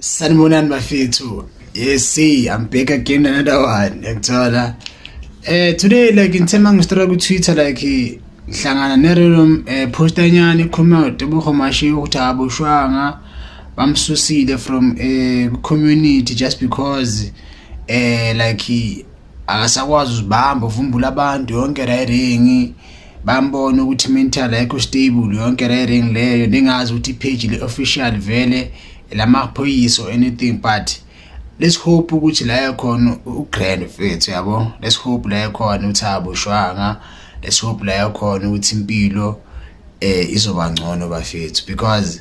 Sanibonani bafethu. Yes, see, I'm back again, another one. Ngiyakuthola. Today like ngithe mangistrolla ku Twitter, like ngihlangana ne random postanyana ikhuluma ngoTebogo Mashigo ukuthi akaboshwanga, bamsusile from community just because like akasakwazi uzibamba, uvumbula abantu yonke la ring, bambona ukuthi mental ayikho stable yonke la ring leyo. Ningazi ukuthi ipage le official vele lamaphoyisa or anything, but let's hope ukuthi la khona ugrand mfethu, yabo. Let's hope la khona ukuthi aboshwanga. Let's hope la khona ukuthi impilo izoba ngcono bafethu, because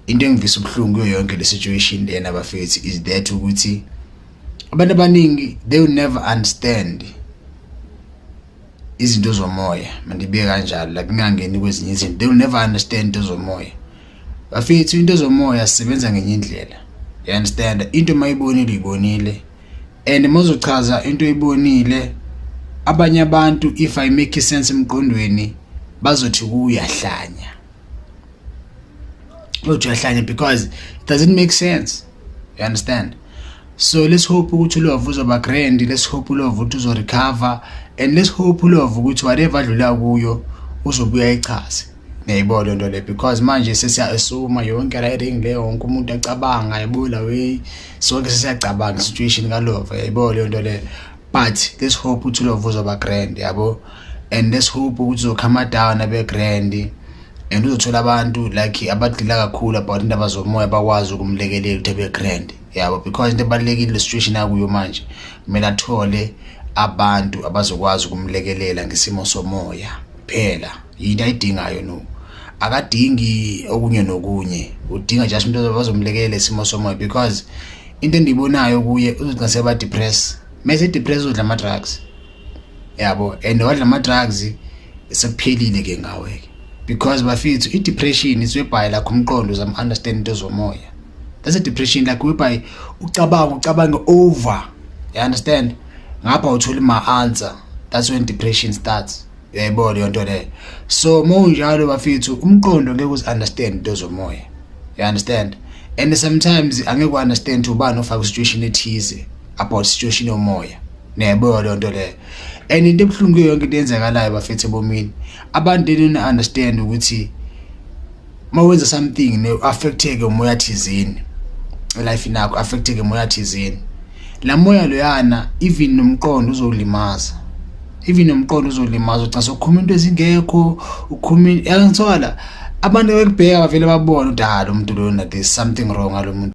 into engivisa ubuhlungu kuyo yonke le situation lena bafethu is that ukuthi abantu abaningi, they will never understand izinto zomoya. Mandibeke kanjalo, like ngingangeni kwezinye izinto, they will never understand into zomoya bafethu. Into zomoya sisebenza ngenye indlela, you understand? Into mayibonile uyibonile, and mozochaza into oyibonile, abanye abantu, if I make sense emqondweni, bazothi kuyahlanya, bazothi uyahlanya because it doesn't make sense, you understand? So let's hope ukuthi uLova uzoba grand. Let's hope uLova ukuthi uzo-recover, and let's hope uLova ukuthi whatever adlula kuyo uzobuya echaze. Niyayibona lento le, because manje sesiya-assume yonke la ring le, wonke umuntu acabanga, yabo, la way sonke sesiyacabanga situation kaLova, yayibona leyo nto le. But let's hope ukuthi uLova uzoba grand, yabo, and let's hope ukuthi uzokhama down abe grand and uzothola abantu like abadila kakhulu about indaba zomoya, bakwazi ukumlekelela ukuthi abe grand, yabo, because into ebalulekile, le situation akuyo manje, kumele athole abantu abazokwazi ukumlekelela ngesimo somoya phela. Yinto ayidingayo. No, akadingi okunye nokunye, udinga just umuntu ozomlekelela isimo somoya, because into endiyibonayo kuye, uzogcina seba depressed. Mase depressed udla ama drugs, yabo, and wadla ama drugs sekuphelile ke ngawe ke, because bafethu, i-depression is whereby like umqondo uzama understand into zomoya. That's a depression, like whereby ucabanga, ucabange over, you understand? Ngapha uthola ima answer, that's when depression starts, uyayibona leyo nto leyo? So mawunjalo bafethu, umqondo ngeke uzi understand into zomoya, you understand? And sometimes angeke u-understand ubani ofaka situation ethize about situation yomoya, niyayibona leyo nto leyo? And into ebuhlungu yonke into eyenzakalayo bafethu ebomini, abantu, they don't understand ukuthi mawenza something ne affecteke umoya thizeni life yakho, affecteke umoya thizeni, la moya loyana, even nomqondo uzolimaza, even nomqondo uzolimaza, uca sokhuluma into ezingekho, ukhuluma yangithola abantu bekubheka bavele babone ukuthi, ah, lo muntu lona, there's something wrong ngalo muntu.